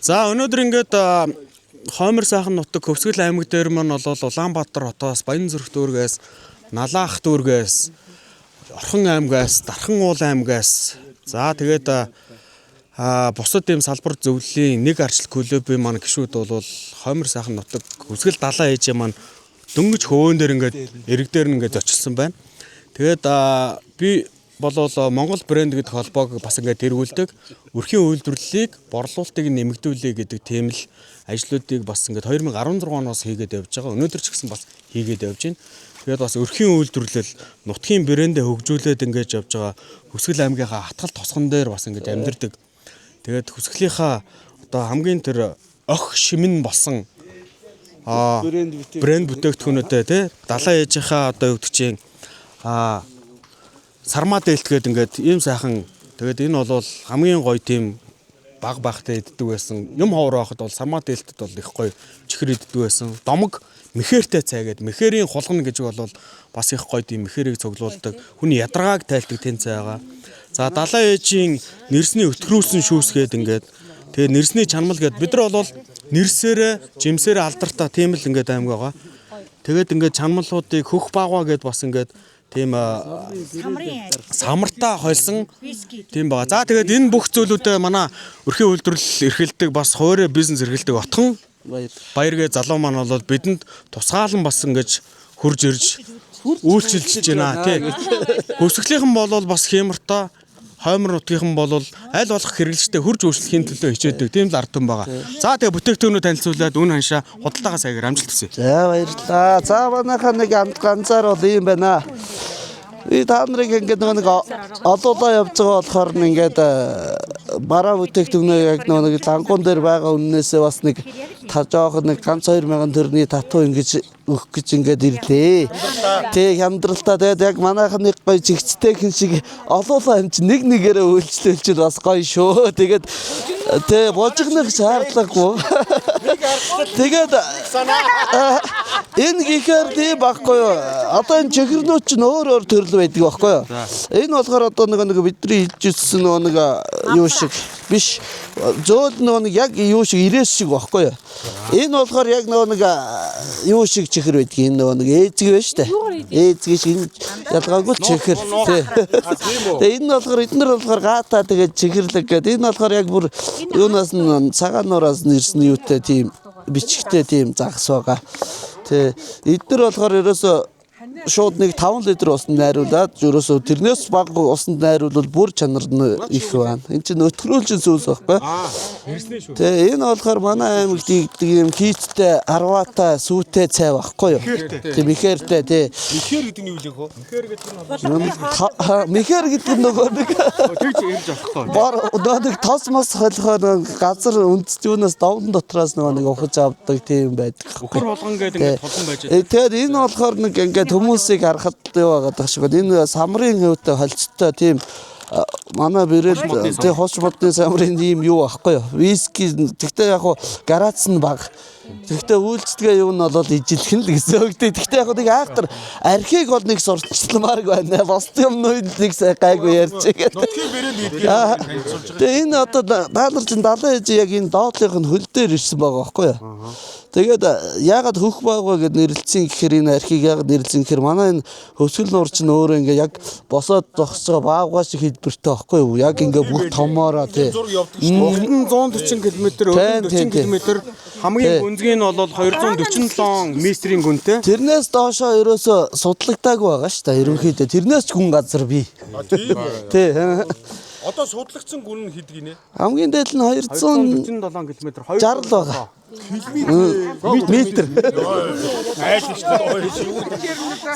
За, өнөөдөр ингээд хоймор сайхан нутаг Хөвсгөл аймаг дээр маань бол Улаанбаатар хотоос, Баянзүрх дүүргээс, Налаах дүүргээс, Орхон аймгаас, Дархан уул аймгаас, за тэгээд бусад ийм салбар зөвлөлийн нэг арчил клубын маань гишүүд бол хоймор сайхан нутаг Хөвсгөл далайн ээжээ маань дөнгөж хөвөөн дээр ингээд эрэг дээр нь ингээд зочилсан байна. Тэгээд би болол Монгол брэнд гэдэг холбоог бас ингээд тэргүүлдэг. Өрхийн үйлдвэрлэлийг, борлуулалтыг нэмэгдүүлэе гэдэг тийм л ажлуудыг бас ингээд 2016 оноос хийгээд явж байгаа. Өнөөдөр ч гэсэн бас хийгээд явж байна. Тэгээд бас өрхийн үйлдвэрлэл, нутгийн брэндээ хөгжүүлээд ингээд явж байгаа Хөвсгөл аймгийнхаа хатгал тосгон дээр бас ингээд амьдардаг. Тэгээд Хөвсгөлийнхаа одоо хамгийн тэр ох шимэн болсон брэнд бүтээгдэхүүнүүдээ, тий, далайн ээжийнхаа одоо юу гэдэг чинь сармаа дээлтгээд ингээд ийм сайхан, тэгээд энэ бол хамгийн гоё тийм баг багтай иддэг байсан. Юм ховор байхад бол сармаа дээлтэд бол их гоё чихэр иддэг байсан. Домог мэхэртэй цай гээд мэхэрийн хулгана гэж бол бас их гоё тийм мэхэрийг цуглуулдаг. Хүний ядаргааг тайлдаг тийм цай байгаа. За, далайн ээжийн нэрсний өтгөрүүлсэн шүүс гээд ингээд тэгээ нэрсний чанмал гээд бид нар бол нэрсээрээ жимсээрээ алдартай тийм л ингээд аймаг байгаа. Тэгээд ингээд чанмалуудыг хөх багваа гээд бас ингээд тийм Самрын самартаа хольсон виски. тийм байгаа. За, тэгээд энэ бүх зүйлүүдээ манай өрхийн үйлдвэрлэл эрхэлдэг, бас хуваарь бизнес эрхэлдэг Отхон Баяр. Баяргээ залуу маань бол бидэнд тусгаалan бас ингэж хурж ирж үйлчилж байна, тий. Хөвсгөлийнхэн бол бас хиймортой, хоймор нутгийнхан бол аль болох хэрэглэгчтэй хурж үйлчлэхийн төлөө хичээдэг тийм л ард түмэн байгаа. За, тэгээ бүтээгдэхүүнүүд танилцуулаад үн ханшаа худалдаагаа саягаар амжилт хүсье. За, баярлалаа. За, манайхаа нэг ганцаар бол ийм байна. Би та нарыг ингээд нөгөө нэг олуулаа явж байгаа болохоор нь ингээд бараа бүтээгдэхүүнээ яг нөгөө нэг лангуун дээр байгаа үннээсээ бас нэг та жоохон нэг ганц 2000 төгрөгийн татуу ингэж өгөх гэж ингээд ирлээ. Тэг хямдралтаа, тэгээд яг манайхан нэг гоё жигцтэй хэн шиг олуулаа юм чи нэг нэгээрээ үйлчлүүлчихвэл бас гоё шүү. Тэгээд тэ божигнох шаардлагагүй. Тэгээд энэ гэхээр тийм байхгүй юу? Одоо энэ чихэрнүүд чинь өөр өөр төрөл байдаг байхгүй юу? Энэ болохоор одоо нэг бидний хэлж ирсэн нөгөө нэг юу шиг биш. Зөөл нөгөө нэг яг юу шиг, ирээс шиг байхгүй юу? Энэ болохоор яг нөгөө нэг юу шиг чихэр байдаг. Энэ нөгөө нэг ээзэг байна шүү дээ. Ээзэг шиг, энэ ялгаагүй л чихэр. Тий. Тэгээ энэ нь болохоор эднэр болохоор гаатай тэгээд чихэрлэг гэдэг. Энэ болохоор яг бүр юунаас нь, цагаан нуураас нь ирсэн юутай тийм бичгтэй тийм загас байгаа. Тэ эднэр болохоор ерөөсөө шууд нэг 5 литр усанд найруулад, ерөөсөө тэрнээс бага усанд найруулвал бүр чанар нь их байна. Энэ чинь өтгөрүүлжин сүнс байхгүй. Нэрсний шүү. Тэ энэ болохоор манай аймагт ийгдэг юм хийцтэй, арваатай, сүүтэй цай байхгүй юу? Тийм, ихээр тий. Мэхэр гэдэг нь юу лээ хөө? Мэхэр гэдэг нь нөгөө нэг Тэгж ирж авахгүй. бор нөгөө нэг тос мос холихоор газар үндэс юунаас довн дотроос нөгөө нэг ухаж авдаг тийм байдаг. Өхөр хулган гэдэг ингээд хулган байж Тэгээд энэ болохоор нэг ингээд хүмүүсийг харахад юу байгаад байгаа шиг байна. Энэ самрын хөвтэй холцтой тийм манай брэнд, тий, хос модны самрын ийм юу байхгүй юу? Виски, тэгтээ яг хуу гарац нь бага. Тэгтээ үйлчлэгээ юу нь бол ижилхэн л гэсэн үг. Тэгтээ яг нэг айхтар архийг бол нэг сурталчилмаарг байна. Бусд юмнууд нэг сайн гайгүй ярьж байгаа. Нутгийн брэнд гэдгийг танилцуулж байгаа. Тэгээ энэ одоо та нар чинь далайн ээж яг энэ доотлынх нь хөл дээр ирсэн байгаа байхгүй юу? Тэгээд яагаад хөх байгаа гэд нэрлэлцэн гэхээр, энэ архийг яагаад нэрлэлцэн гэхээр манай энэ хөвсгөл нуур чинь өөрөө ингээ яг босоод зогсож байгаа баавгай шиг хэлбэртэй байхгүй юу? Яг ингээ бүх томоороо, тий. Зураг явдаг шүү. Урт нь 140 км, Тийм, өргөн 40 тийм, км, хамгийн гүнзгий нь бол 247 метрийн гүнтэй. Тэрнээс доошоо ерөөсөө судлагдаагүй байгаа шүү дээ. Ерөнхийдөө тэрнээс ч гүн газар бий. Тийм үү. Тий. Одоо судлагдсан гүн нь хэд гинэ? Хамгийн дээд нь 247 247 км. 60 байгаа. Метр. Айлч шүү.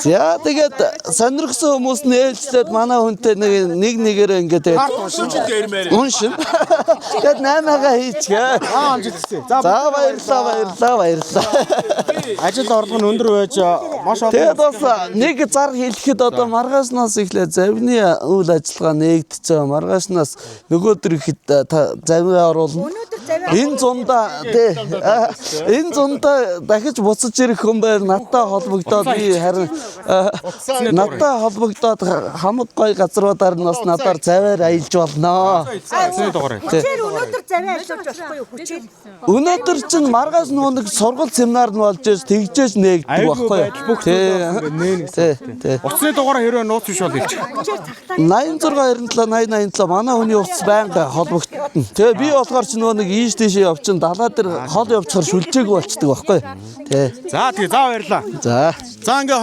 За, тэгээд сонирхсан хүмүүс нь ээлжлээд манай хүнтэй нэг нэг нэгээрээ ингээд тэгээд Уншин дээрмээр. уншин. Тэгээд наймаага хийчихээ. Аа, амжилт хүсье. За, За, баярлалаа, баярлалаа, баярлалаа. ажил орлого нь өндөр байж маш олон. Тэгээд бас нэг зар хэлэхэд одоо маргаашнаас эхлээд завны үйл ажиллагаа нээгдэж байгаа. Маргаашнаас нөгөөдөр ихэд завиа оруулна. Өнөөдөр завь Энэ зунда тий энэ зунда дахиж буцаж ирэх хүн байр надтай холбогдоод би харин надтай холбогдоод хамаг гой газруудаар нь бас надаар заваар аялж болно. Утасны дугаар. Хүчээр өнөөдөр завиа ажиллаж болохгүй юу? Хүчээр. Өнөөдөр чинь маргааш нөгөө нэг сургалт семинар нь болж ээж тэгжээж нээгдэг Аюулгүй байхгүй юу? байдал бүх зүйлээ нэ Тий. Тий. Утасны дугаар хэрвээ нууц биш бол хэлчих. Хүчээр цагтаа 86 97 80 87 манай хүний утас байнга холбогдно. Тэгээ би болохоор ч нөгөө нэг ийш тийшээ явчин далаа дээр хол явчихаар шүлжээгүй болчдөг байхгүй юу? Тий. За тэгээ за баярлаа. За. За ингээ